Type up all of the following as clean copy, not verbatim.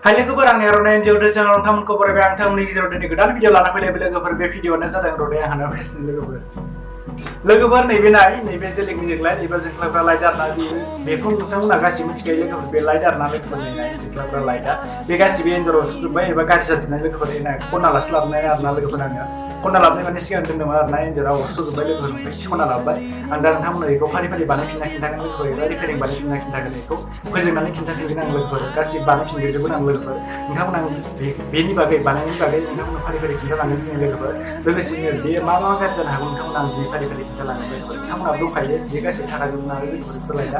Hai लोगोफोर आंनि आर'नाइ एनजिअ चेनेल नोंथांमोनखौ बरायबाय आं नोंथांमोननि गेजेराव दिनै गोदान भिडिअ लाना फैलाय लोगोफोर बे भिडिअआनो जादों र'नाय हाना फेसनि लोगोफोर नैबे नाय नैबे जेलिक मिनिकलाय एबा जोंख्लाबग्रा लाइट आरोना बेखौ नोंथांमोना गासिबो मिथिखायो लोगोफोर बे लाइट आरोना लोगोफोरनि नाय जोंख्लाबग्रा लाइटआ बे गासिबो एन्जराव सुजोब्बाय एबा गाज्रि जाजोबनाय लोगोफोर खना लासो लाबोनाय आरोना लोगोफोर आङो खना लाबोनाय माने सिगां दोन्दोंमोन आरोना एन्जरा सुजोब्बाय लोगोफोर ओमफ्राय खना लाबोबाय आं दा नोंथांमोननो बेखौ फारि फारि बानायफिनना खिन्थागोन लोगोफोर एबा रिपेयारिं बानायफिनना खिन्थागोन बेखौ फोजोबनानै खिन्थाफिनगोन आं लोगोफोर गासिबो बानायफिनजोबगोन आं लोगोफोर नोंथांमोना बेनि बागै बानायनायनि बागै नोंथांमोना फारि फारि खिन्थालांगोन जों लोगोफोर लोगोसेनो बेयो मा मा गाज्रि जानो हागौ नोंथांमोना आं बे फारि फारि खिन्थालांगोन लोगोफोर नोंथांमोना दंखायो बे गासिबो थाखाजोबनो आरो लोगोफोर लाइटआ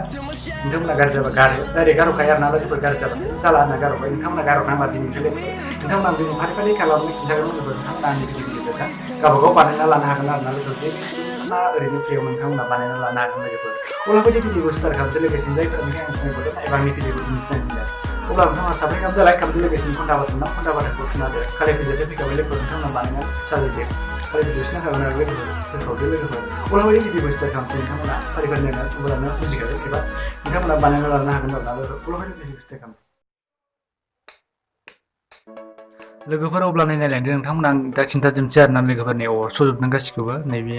नोंथांमोना गाज्रि जाबा गारो डाइरेक्ट गार'खायो आरोना लोगोफोर गाज्रि जाबाथाय जाला होनना गार'बाय नोंथांमोना गार'नांला दिनैनिफ्राय लोगोफोर नोंथांमोना दिनै फारि फारि खालामनो खिन्थागोन लोगोफोर नोंथांमोना आंनि भिडिअनि गेजेरजों गावबागाव बानायना लानो हागोन आरोना लोगोफोर जे ना ओरैनो फ्रियाव नोंथांमोना बानायना लानो हागोन लोगोफोर अब्ला बायदि भिडिअखौ स्टार्ट खालामसै लोगोसेनो जायफोरा नोंथांनि सिनायखौथ' एबा आंनि भिडिअखौ दिनै सिनायफिनदों अब्ला नोंथाङा साबस्क्राइब खालामदो लाइक खालामदो लोगोसेनो घन्टा बाटनखौ थुनादो खालि फैजादो फैखाबाय लोगोफोर नोंथांमोना बानायना साजायदो खालि भिडिअ सिनायखागोन आरो लोगोफोर फोसावदो लोगोफोर अब्ला बायदि भिडिअखौ स्टार्ट खालामसै नोंथांमोना फारि फारि नायना अब्लानो बुजिखागोन एबा नोंथांमोना बानायना लानो हागोन आरोना अब्ला बायदि भिडिअखौ स्टार्ट खालामसै लोगोफोर अब्ला नायलांदो नोंथांमोना आं दा खिन्थाजोबनोसै आरोना लोगोफोरनि अर सजोबदों गासिखौबो नैबे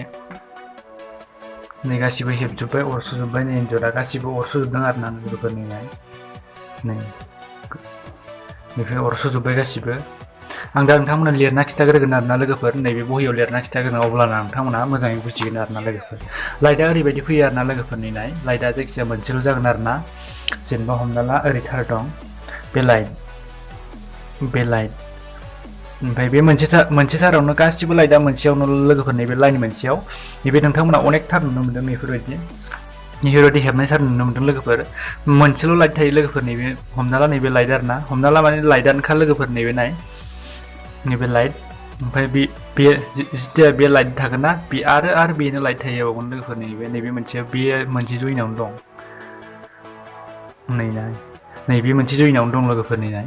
नै गासिबो हेबजोब्बाय अर सुजोब्बाय नै एन्जरा गासिबो अर सुजोबदों आरोना लोगोफोरनि नै बेनिफ्राय अर सुजोब्बाय गासिबो आं दा नोंथांमोना लिरना खिन्थाग्रोगोन आरोना लोगोफोर नैबे बहियाव लिरना खिन्थाग्रोगोन अब्लाना नोंथांमोना मोजाङै बुजिगोन आरोना लोगोफोर लाइटआ ओरैबायदि फैयो आरोना लोगोफोरनि नाय लाइटआ जायखिजाया मोनसेल' जागोन आरोना जेनेबा हमना ला ओरै थार दं बे लाइट ओमफ्राय बे मोनसे थारावनो गासिबो लाइटआ मोनसेयावनो लोगोफोर नैबे लाइन मोनसेयाव नैबे नोंथांमोना अनेक थार नुनो मोन्दों बेफोरबायदि हेबनाय थार नुनो मोन्दों लोगोफोर मोनसेल' लाइट थायो लोगोफोर नैबे हमना ला नैबे लाइट आरोना हमना ला माने लाइटआनोखा लोगोफोर नैबे नाय नैबे लाइट ओमफ्राय बे जिथिया बे लाइट थागोन ना बे आरो बेनो लाइट थाहैबावगोन लोगोफोर नैबे मोनसे बे मोनसे जइनावनो दं नै बे मोनसे जइनावनो दं लोगोफोरनि नाय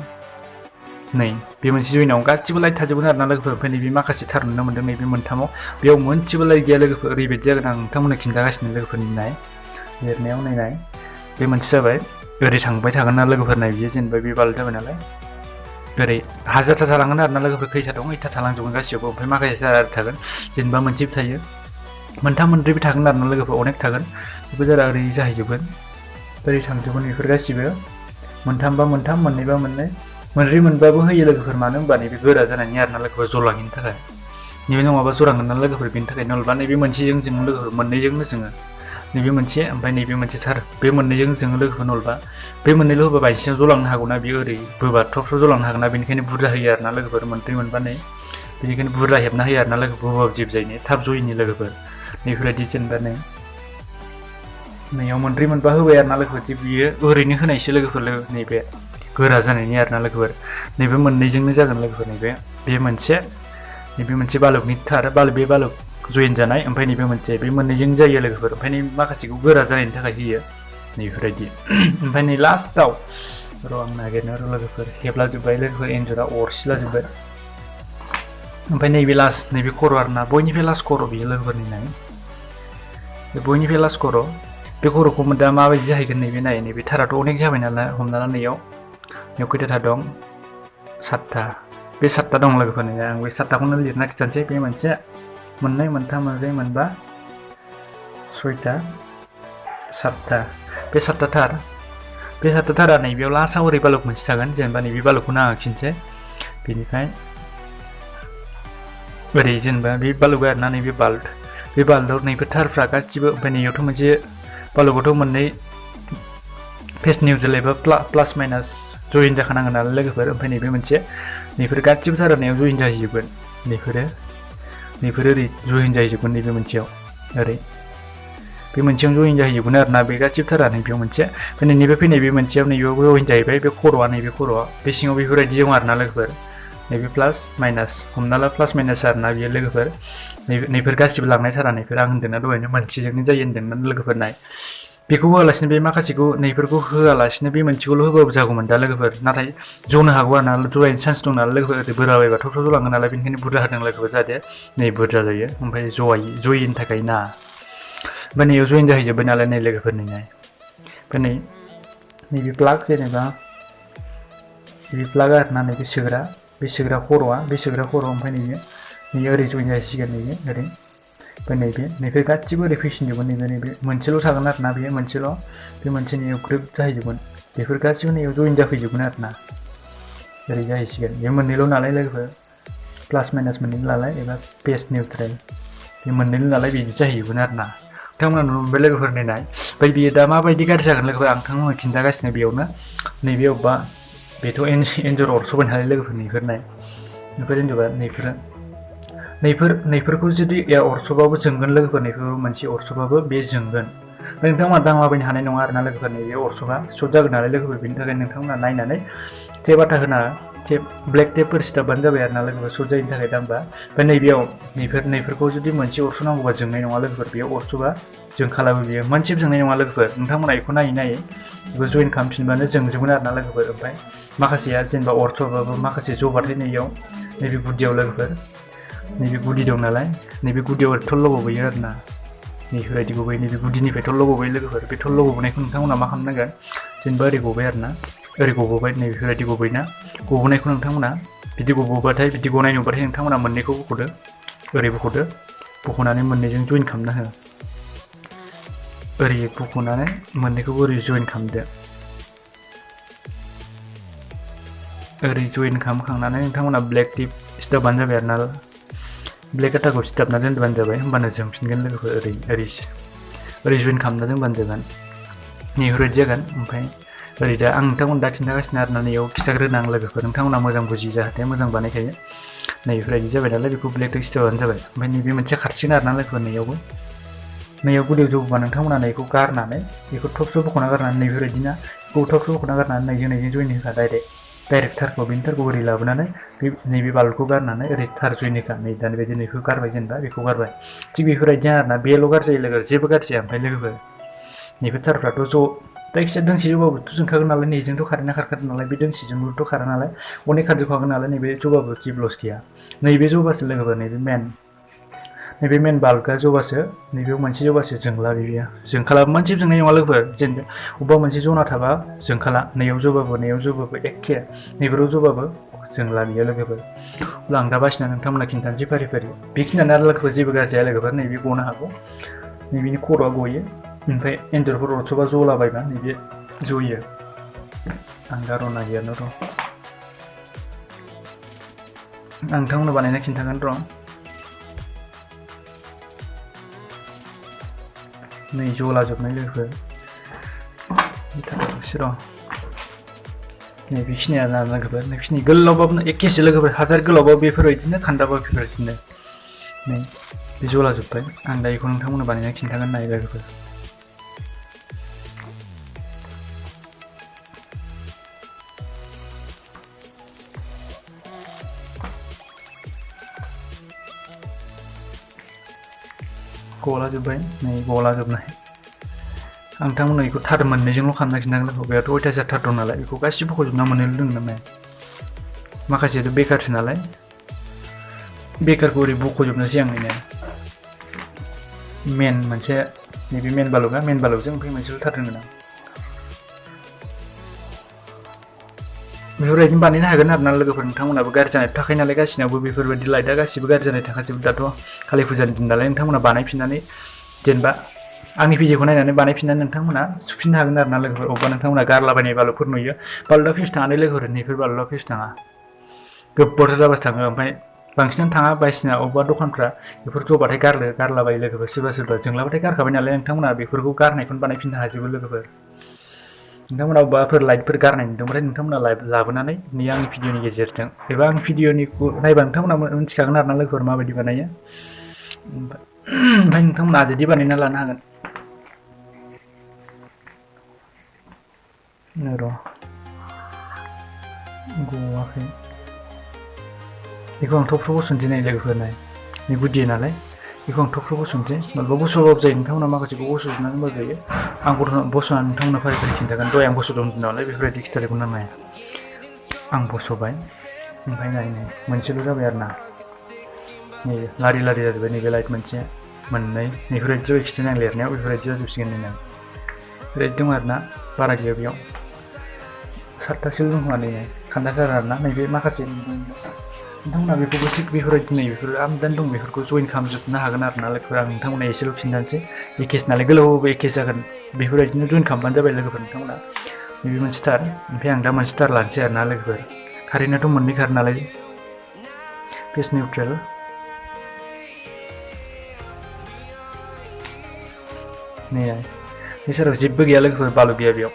नै बे मोनसे जइनाव गासिबो लाइट थाजोबगोन आरोना लोगोफोर ओमफ्राय नैबे माखासे थार नुनो मोन्दों नैबे मोनथामाव बेयाव मोनसेबो लाइट गैया लोगोफोर ओरैबायदि जागोन आं नोंथांमोननो खिन्थागासिनो लोगोफोरनि नाय लिरनायाव नाय बे मोनसे जाबाय ओरै थांबाय थागोन ना लोगोफोर नाय बियो जेनेबा बे बाल्ब जाबाय नालाय ओरै हाजारथा थालांगोन आरोना लोगोफोर खैथा दं 8था थालांजोबगोन गासियावबो ओमफ्राय माखासे जारा थागोन जेनेबा मोनसेबो थायो मोनथाम मोनब्रैबो थागोन आरोना लोगोफोर अनेक थागोन बेफोर जारा ओरै जाहैजोबगोन ओरै थांजोबगोन बेफोर गासिबो मोनथामबा मोनथाम मोननैबा मोननै मोनब्रै मोनबाबो होयो लोगोफोर मानो होनबा नैबे गोरा जानायनि आरोना लोगोफोर जलाङिनि थाखाय नैबे नङाबा जलांगोन ना लोगोफोर बेनि थाखाय नलबा नैबे मोनसेजों जों लोगोफोर मोननैजोंनो जोङो नैबे मोनसे ओमफ्राय नैबे मोनसे थार बे मोननैजों जोङो लोगोफोर नलबा बे मोननैल' होबा बायसिनाव जलांनो हागौना बेयो ओरै बोबा थ्रब जलांनो हागोन ना बेनिखायनो बुरजा होयो आरोना लोगोफोर मोनब्रै मोनबा नै बेनिखायनो बुरजा हेबना होयो आरोना लोगोफोर बोबाबो जेब जायनि थाब जयिनि लोगोफोर नैफोरबायदि जेनेबा नैयाव मोनब्रै मोनबा होबाय आरोना लोगोफोर जे बियो ओरैनो होनायसो लोगोफोर नैबे गोरा जानायनि आरोना लोगोफोर नैबे मोननैजोंनो जागोन लोगोफोर बे मोनसे बालबनि थार बे बालब जयेन जानाय ओमफ्राय नैबे मोनसे बे मोननैजों जायो लोगोफोर ओमफ्राय नै माखासेखौ गोरा जानायनि थाखाय होयो नैफोरबायदि ओमफ्राय नै लास्टआव र' आं नागिरनो लोगोफोर हेबलाजोब्बाय लोगोफोर एन्जरा अरसिलाजोब्बाय ओमफ्राय नैबे लास्ट नैबे खर' आरोना बयनिफ्राय लास्ट खर' बियो लोगोफोरनि नाय बे बयनिफ्राय लास्ट खर' बे खर'खौ दा माबायदि जाहैगोन नैबे थाराथ' अनेक जाबाय नालाय हमना ला नैयाव खैथा थार दं 7था बे 7था दं लोगोफोरनि आं बे 7थाखौनो लिरना खिथानोसै बे मोनसे मोननै मोनथाम मोनब्रै मोनबा 6था 7था बे 7था थार बे 7था थारा नैबेयाव लास्टआव ओरै बालक मोनसे थागोन जेनेबा नैबे बालकखौनो आं आखिनोसै बेनिफ्राय ओरै जेनेबा बे बालक आरोना नैबे बाल्बाव नैबे थारफ्रा गासिबो ओमफ्राय नैयावथ' मोनसे बालकआवथ' मोननै फेस निउट्रेल एबा प्लास माइनास जयेन जाखानांगोन नालाय लोगोफोर ओमफ्राय नैबे मोनसे नैफोर गासिबो थारानायाव जयेन जाहैजोबगोन नैफोर ओरै जयेन जाहैजोबगोन नैबे मोनसेयाव ओरै बे मोनसेयाव जयेन जाहैजोबगोन आरोना बे गासिबो थारा नैबेयाव मोनसे ओमफ्राय नैनिफ्राय फैनाय बे मोनसेयाव नैबेयाव जयेन जाहैबाय बे खर'आ बे सिङाव बेफोरबायदि दं आरोना लोगोफोर नैबे प्लास माइनास हमना ला प्लास माइनास आरोना बियो लोगोफोर नैफोर गासिबो लांनाय थारा नैफोर आं होन्दोंना दहायनो मोनसेजोंनो जायो होन्दोंना लोगोफोर नाय बेखौ होआलासिनो बे माखासेखौ नैफोरखौ होआलासिनो बे मोनसेखौल' होबाबो जागौमोन दा लोगोफोर नाथाय जनो हागौ आरोना जलायनो चान्स दं नालाय लोगोफोर ओरै बोराबायबा थब जलाङो नालाय बेनिखायनो बुरजा होदों लोगोफोर जाहाथे नै बुरजा जायो ओमफ्राय जयिनि थाखाय ना ओमफ्राय नैयाव जयेन जाहैजोब्बाय नालाय नै लोगोफोरनि नाय ओमफ्राय नैबे प्लाग जेनेबा बे प्लाग आरोना नैबे सोग्रा बे सोग्रा खर' ओमफ्राय नैबे ओरै जइन जाहैसिगोन नैबे ओरै ओमफ्राय नैबे गासिबो ओरै फैफिनजोबगोन नैबे मोनसेल' थागोन आरोना बे मोनसेल' बे मोनसे नैयाव ग्रोब जाहैजोबगोन बेफोर गासिबो नैयाव जइन जाफैजोबगोन आरोना ओरै जाहैसिगोन बे मोननैल' नालाय लोगोफोर प्लास माइनास मोननैल' नालाय एबा बेस निउट्रेल बे मोननैल' नालाय बिदि जाहैजोबगोन आरोना नोंथांमोना नुनो मोनबाय लोगोफोर नाय ओमफ्राय बियो दा माबायदि गाज्रि जागोन लोगोफोर आं नोंथांमोननो खिन्थागासिनो बेयावनो नैबे अबेबा बेथ' एन्जर अरस'बाय नालाय लोगोफोर बेफोर एन्जरा नैफोरखौ जुदि अरस'बाबो जोंगोन लोगोफोर नैफोर मोनसे अरस'बाबो बे जोंगोन नोंथांमोना दांलाबायनो हानाय नङा आरोना लोगोफोर नैबे अरस'बा सर्ट जागोन नालाय लोगोफोर बेनि थाखाय नोंथांमोना नायनानै टेप आथा होना ब्लेक टेपफोर सिथाबबानो जाबाय आरोना लोगोफोर सर्ट जायैनि थाखाय दांबा ओमफ्राय नैबेयाव नैफोरखौ जुदि मोनसे अरस'नांगौबा जोंनाय नङा लोगोफोर बेयाव अरस'बा जोंखालाबो बेयो मोनसेबो जोंनाय नङा लोगोफोर नोंथांमोना बेखौ नायै बेखौ जइन खालामफिनबानो जोंजोबगोन आरोना लोगोफोर ओमफ्राय माखासेया जेनेबा अरस'बाबो माखासे जबाथाय नैबे गुदियाव लोगोफोर नैबे गुदि दं नालाय नैबे गुदियाव ओरै थल्ल' गबोयो आरोना नैफोरबायदि गबोयो नैबे गुदिनिफ्राय थल्ल' गबोयो लोगोफोर बे थल्ल' गबोनायखौ नोंथांमोना मा खालामनांगोन जेनेबा ओरै गबाय आरोना ओरै गबोबाय नैबेफोरबायदि गबोयोना गबोनायखौ नोंथांमोना बिदि गबोबाथाय बिदि गनाय नुबाथाय नोंथांमोना मोननैखौ बख'दो ओरै बख'नानै मोननैजों जइन खालामना हो ओरै बख'नानै मोननैखौबो ओरै जइन खालामदो ओरै जइन खालामखांनानै नोंथांमोना ब्लेक टिप सिथाबबानो जाबाय आरोना ब्लेक आटाखौ सिथाबना दोनबानो जाबाय होमबानो जोंफिनगोन लोगोफोर ओरै जइन खालामना दोनबानो जागोन नैफोरबायदि जागोन ओमफ्राय ओरै दा आं नोंथांमोन दा खिन्थागासिनो आरोना नैयाव खिथाग्रोनो आं लोगोफोर नोंथांमोना मोजां बुजियो जाहाथे मोजां बानायखायो नैफोरबायदि जाबाय नालाय बेखौ ब्लेकजों सिथाबबानो जाबाय ओमफ्राय नैबे मोनसे खारसिगोन आरोना लोगोफोर नैयाव गुदियाव जौबा नोंथांमोना नैखौ गारनानै बेखौ थबस्र' बख'ना गारनानै नैफोरबायदिना बेखौ थबस्र' बख'ना गारनानै नैजों जइन होखा डाइरेक्ट थारखौ बेनि थारखौ ओरै लाबोनानै नैबे बाल्बखौ गारनानै ओरै थार जइन होखा नै दानि बायदि नैखौ गारबाय जेनेबा बेखौ गारबाय थिग बेफोरबायदि आरोना बेल' गाज्रि जायो लोगो जेबो गाज्रि जाया ओमफ्राय लोगोफोर नैबे थारफ्राथ' जायखिजाया दोंसे जौबाबोथ' जोंखागोन नालाय नैजोंथ' खारखादों नालाय बे दोंसेजोंबोथ' खारा नालाय अनेक खारजोबखागोन नालाय नैबे जौबाबो जेबो लस गैया नैबे जौबासो लोगोफोर नैबे मेन बाल्बआ जौबासो नैबेयाव मोनसे जौबासो जोंला बेयो जोंखालाबो मोनसेबो जोंनाय नङा लोगोफोर जेनेबा अबेबा मोनसे जना थाबा जोंखाला नैयाव जौबाबो एखे नैबेयाव जौबाबो जोंला बियो लोगोफोर अब्ला आं दा बासिना नोंथांमोना खिन्थानोसै फारि बेखिनियानो आरो लोगोफोर जेबो गाज्रि जाया लोगोफोर नैबे गनो हागौ नैबेनि खर'आ गयो ओमफ्राय एन्जरफोर अरस'बा जलाबायबा नैबे जयो आं दा र' नागिरनो र' आं नोंथांमोननो बानायना खिन्थागोन र' नै जलाजोबनाय लोगोफोर र' नैबेखिनिया लोगोफोर नैबेखिनि गोलावबाबो एखेसो लोगोफोर हाजार गोलावबाबो बेफोरबायदिनो खान्दाबाबो बेफोरबायदिनो नै बे जलाजोब्बाय आं दा बेखौ नोंथांमोननो बानायना खिन्थागोन नाय लोगोफोर गलाजोब्बाय नै गलाजोबनाय आं नोंथांमोननो बेखौ थार मोननैजोंल' खालामना खिन्थागोन लोगो बेयावथ' अयथासार थार दं नालाय बेखौ गासिबो बख'जोबना मोननैल' दोङो नालाय माखासेयाथ' बेकारसो नालाय बेकारखौ ओरै बख'जोबनोसै आं मेन मोनसे नैबे मेन बालुगा मेन बालुगजों ओमफ्राय मोनसेल' थार दोङो आं बेफोरबायदिनो बानायनो हागोन आरोना लोगोफोर नोंथांमोनाबो गाज्रि जानाय थाखायो नालाय गासिनावबो बेफोरबायदि लाइटआ गासिबो गाज्रि जानाय थाखाजोबो दाथ' कालि फुजानि दिन नालाय नोंथांमोना बानायफिननानै जेनेबा आंनि भिडिअखौ नायनानै बानायफिननानै नोंथांमोना सुफिननो हागोन आरोना लोगोफोर अबेबा नोंथांमोना गारलाबायनाय बाल्बफोर नुयो बाल्बआ फिउस थाङालै लोगोफोर नैफोर बाल्बआ फिउस थाङा गोब्बारथार जाबासो थाङो ओमफ्राय बांसिनानो थाङा बायदिसिना अबेबा दखानफ्रा बेफोर जबाथाय गारलाबायो लोगोफोर सोरबा जोंलाबाथाय गारखाबाय नालाय नोंथांमोना बेफोरखौ गारनायखौनो बानायफिननो हाजोबो लोगोफोर नोंथांमोना अबेबाफोर लाइटफोर गारनाय नुदोंबाथाय नोंथांमोना लाबोनानै नै आंनि भिडिअनि गेजेरजों एबा आंनि भिडिअनिखौ नायबा नोंथांमोना मिथिखागोन आरोना लोगोफोर माबायदि बानायो ओमफ्राय नोंथांमोना आजादि बानायना लानो हागोन र' गवाखै बेखौ आं थबस्र' बस'नोसै नै लोगोफोर नाय नै गुदि नालाय बेखौ आं थबस्र' बस'नोसै माबा बस'बाबो जायो नोंथांमोना माखासेखौ बस'जोबनानै होनबाबो जायो आं बस'नानै नोंथांमोना फारि खिन्थागोन दहाय आं बस'दों नालाय बेफोरबायदि खिथानायखौ नाया आं बस'बाय ओमफ्राय नाय मोनसेल' जाबाय आरो ना नै लारि जाजोब्बाय नैबे लाइट मोनसे मोननै बेफोरबायदि जाबाय खिथानो आं लिरनायाव बेफोरबायदि जाजोबसिगोन नै बेफोरबायदि दं आरो ना बारा गैया बेयाव 7थासो दं खोमा नै खोन्थाथार आरोना नैबे माखासे नोंथांमोना बेफोरखौ बेफोरबायदि बेफोर आमदानि दं बेफोरखौ जइन खालामजोबनो हागोन आरोना लोगोफोर आं नोंथांमोना एसेल' खिन्थानोसै एखेसो नालाय गोलावबो एखे जागोन बेफोरबायदिनो जइन खालामबानो जाबाय लोगोफोर नोंथांमोना नैबे मोनसे थार ओमफ्राय आं दा मोनसे थार लानोसै आरोना लोगोफोर कारेन्टआथ' मोननै खार नालाय फेस निउट्रेल नै बे साराव जेबो गैया लोगोफोर बालु गैया बेयाव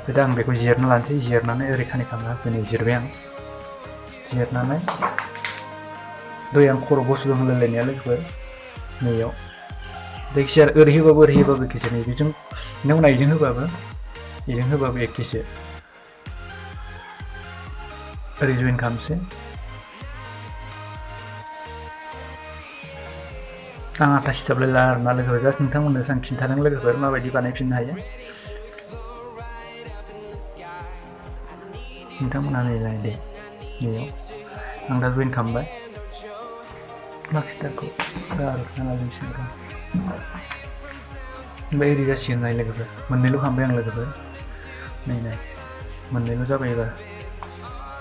दा आं बेखौ जिरना लानोसै जिरनानै ओरै खानेक्ट खालामना होनोसै जिरबाय आं जिरनानै दहाय आं खर' बस'दों होनलायलायनाया लोगोफोर नैयाव जायखिजाया ओरै होबाबो एखेसो नैबेजों नोंथांमोना बेजों होबाबो एखेसो ओरै जइन खालामसै आं आथा सिथाबलायला आरोना लोगोफोर जास्ट नोंथांमोननो आं खिन्थादों लोगोफोर माबायदि बानायफिननो हायो नोंथांमोना नायलाय दे बेयाव आं दा जइन खालामबाय मार्कस्टारखौ ओमफ्राय ओरै जासिगोन नाय लोगोफोर मोननैल' खालामबाय आं लोगोफोर नै मोननैल' जाबाय एबार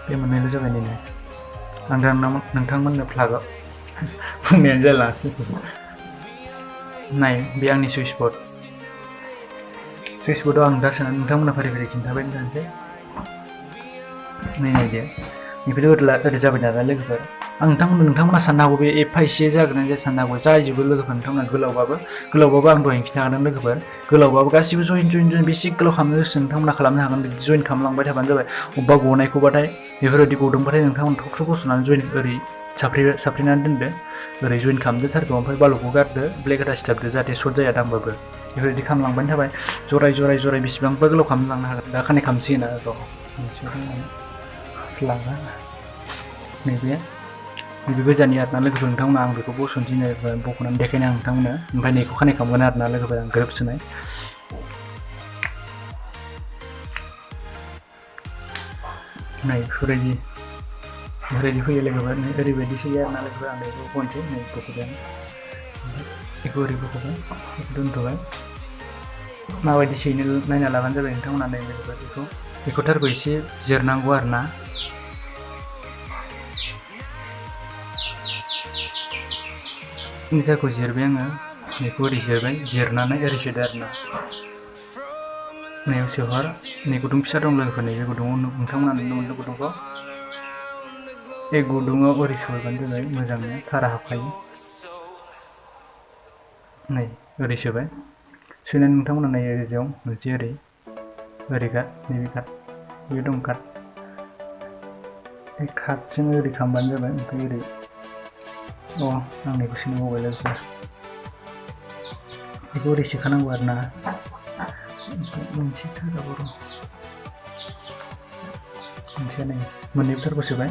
बे मोननैल' जाबाय नै आं दा नोंथांमोननो प्लागआव बुंनायानो जालासै नाय बे आंनि सुइच बर्डआव आं दा सोनानै नोंथांमोना फारि फारि खिन्थाबाय थानोसै नै नायदो बेफोर ओरै जाबाय नालाय लोगोफोर आं नोंथांमोना साननो हागौ बे एफा एसे जागोन ना जाया साननो हागौ जायजोबो लोगोफोर नोंथांमोना गोलावबाबो आं दहाय खिन्थाखादों लोगोफोर गोलावबाबो गासिबो जइन बेसे गोलाव खालामनो गोसो नोंथांमोना खालामनो हागोन बिदि जइन खालामलांबाय थाबानो जाबाय अबेबा गनायखौबाथाय बेफोरबायदि गदोंबाथाय नोंथांमोना थबस्र' बस'नानै जइन ओरै साफ्रेनानै दोनदो ओरै जइन खालामदो थारखौ ओमफ्राय बालुखौ गारदो ब्लेक आथा सिथाबदो जाहाथे सर्ट जाया दांबाबो बेफोरबायदि खालामलांबाय थाबाय जराय बेसेबांबा गोलाव खालामलांनो हागोन दा कानेक्ट खालामसिगोन आरो लाङा नैबे गोजाननि आरोना लोगोफोर नोंथांमोना आं बेखौ बस'नोसै बख'नानै देखायनो आं नोंथांमोननो ओमफ्राय नैखौ कानेक्ट खालामगोन आरोना लोगोफोर आं ग्रोब सोनाय नै बेफोरबायदि फैयो लोगोफोर नै ओरैबायदि सोयो आरोना लोगोफोर आं बेखौ बनसै नै बख'बाय बेखौ ओरै बख'बाय बेखौ दोनथ'बाय माबायदि सोयैनो नायना लाबानो जाबाय नोंथांमोना नै लोगोफोर बेखौ थारखौ एसे जिरनांगौ आरोना थारखौ जिरबाय आङो बेखौ ओरै जिरबाय जिरनानै ओरै सोदो आरोना नैयाव सोहर नै गुदुं फिसा दं लोगोफोर नैबे गुदुङाव नोंथांमोना नुनो मोनदों गुदुंखौ बे गुदुङाव ओरै सोबानो जाबाय मोजांनो थारा हाबखायो नै ओरै सोबाय सोनानै नोंथांमोना नै ओरैयाव मोनसे ओरै काट नैबे काट बे दं काट बे काटजों ओरै खालामबानो जाबाय ओमफ्राय ओरै आं नैखौ सोनो बावबाय लोगोफोर बेखौ ओरै सोखानांगौ आरोना मोनसे थारा बर' मोनसेया नै मोननैबो थारखौ सोबाय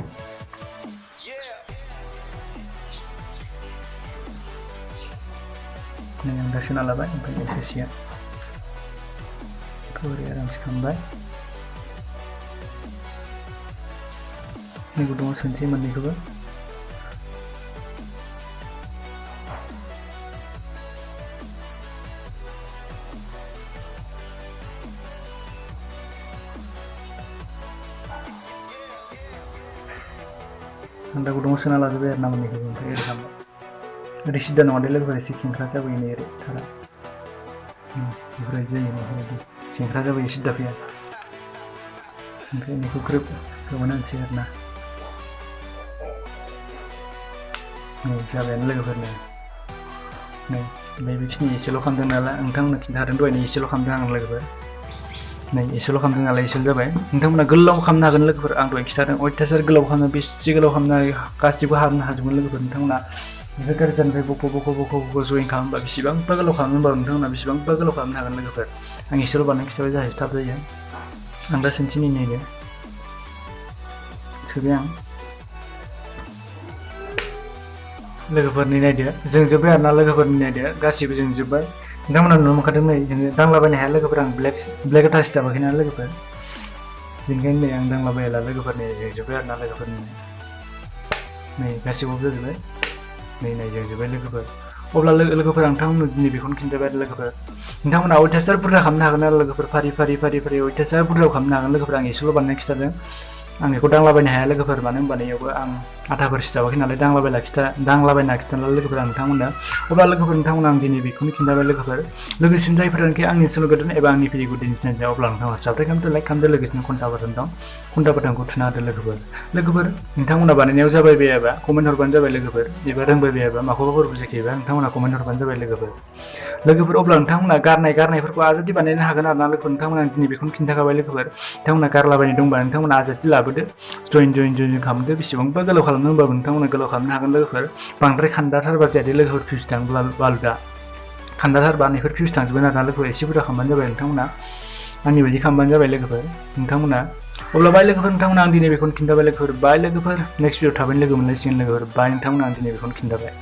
नै आं दा सोना लाबाय ओमफ्राय सोसिगोन बेखौ ओरै आरामसे खालामबाय नै गुदुङाव सोनोसै मोननैखौबो आं दा गुदुङाव सोना लाजोब्बाय आरोना मोननैखौबो ओमफ्राय ओरै खालामबाय ओरै सिदा नङा दे लोगोफोर एसे खेंख्रा जाबोयो नै ओरै थारा बेफोरबायदि जायो बेफोरबायदि खेंख्रा जाबोयो सिदा फैया ओमफ्राय बेखौ ग्रोब होबानो होनोसै आरोना नै जाबायानो लोगोफोरनो नै बेखिनि एसेल' खालामदों नालाय नोंथांमोननो खिन्थादों दहायनो एसेल' खालामदों आं लोगोफोर नै एसेल' खालामदों नालाय एसेल' जाबाय नोंथांमोना गोलाव खालामनो हागोन लोगोफोर आं दहाय खिन्थादों अयथासार गोलाव खालामनो बेसे गोलाव खालामनो गासिबो हाबनो हाजोबगोन लोगोफोर नोंथांमोना बेफोर गोजाननिफ्राय बख' जइन खालामोबा बेसेबांबा गोलाव खालामनो होनबा नोंथांमोना बेसेबांबा गोलाव खालामनो हागोन लोगोफोर आं एसेल' बानायनो खिन्थाबाय जाहाथे थाब जायो आं दा सोनोसै नैनो सोबाय आं लोगोफोरनि नायदो जोंजोब्बाय आरोना लोगोफोरनि नायदो गासिबो जोंजोब्बाय नोंथांमोना नुनो मोनखादों नै जोङो दांलाबायनो हाया लोगोफोर आं ब्लेक आथा सिथाबाखै ना लोगोफोर बेनिखायनो नै आं दांलाबायला लोगोफोरनि जोंजोब्बाय आरोना लोगोफोरनि नै गासिबावबो जाजोब्बाय नै जोंजोब्बाय लोगोफोर अब्ला लोगोफोर आं नोंथांमोननो दिनै बेखौनो खिन्थाबाय आरो लोगोफोर नोंथांमोना अयथासार बुरजा खालामनो हागोन आरो लोगोफोर फारि अयथासार बुरजा खालामनो हागोन लोगोफोर आं एसेल' बानायनो खिन्थादों आं बेखौ दांलाबायनो हाया लोगोफोर मानो होनबा नैयावबो आं आथाफोर सिथाबाखै नालाय दांलाबायना खिथाला लोगोफोर आं नोंथांमोननो अब्ला लोगोफोर नोंथांमोन आं दिनै बेखौनो खिन्थाबाय लोगोफोर लोगोसेनो जायफोरानोखि आंनि ओनसोलाव गोदान एबा आंनि भिडिअखौ दिन्थिनाय जाया अब्ला नोंथाङा साबस्क्राइब खालामदो लाइक खालामदो लोगोसेनो घन्टा बटनखौ थुना होदो लोगोफोर नोंथांमोना बानायनायाव जाबाय बायाबा कमेन्ट हरबानो जाबाय लोगोफोर एबा रोंबाय बायाबा माखौबाफोर बुजिखैबा नोंथांमोना कमेन्ट हरबानो जाबाय लोगोफोर अब्ला नोंथांमोना गारनायफोरखौ आजादि बानायनो हागोन आरोना लोगोफोर नोंथांमोना दिनै बेखौनो खिन्थाखाबाय लोगोफोर नोंथांमोना गारलाबायनो दंबा नोंथांमोना आजादि लाबोदो जइन खालामदो बेसेबांबा गोलाव खालामनो होनबाबो नोंथांमोना गोलाव खालामनो हागोन लोगोफोर बांद्राय खान्दाथारबा जाहाथे लोगोफोर फिउस थाङोब्ला बालुदा खान्दाथारबा नैफोर फिउस थांजोबगोन आरोना लोगोफोर एसे बुरजा खालामबानो जाबाय नोंथांमोना आंनि बायदि खालामबानो जाबाय लोगोफोर नोंथांमोना अब्ला बाय लोगोफोर नोंथांमोना आं दिनै बेखौनो खिन्थाबाय लोगोफोर बाय लोगोफोर नेक्स्ट भिडिअ थाबैनो लोगो मोनलायसिगोन लोगोफोर बाय नोंथांमोना आं दिनै बेखौनो खिन्थाबाय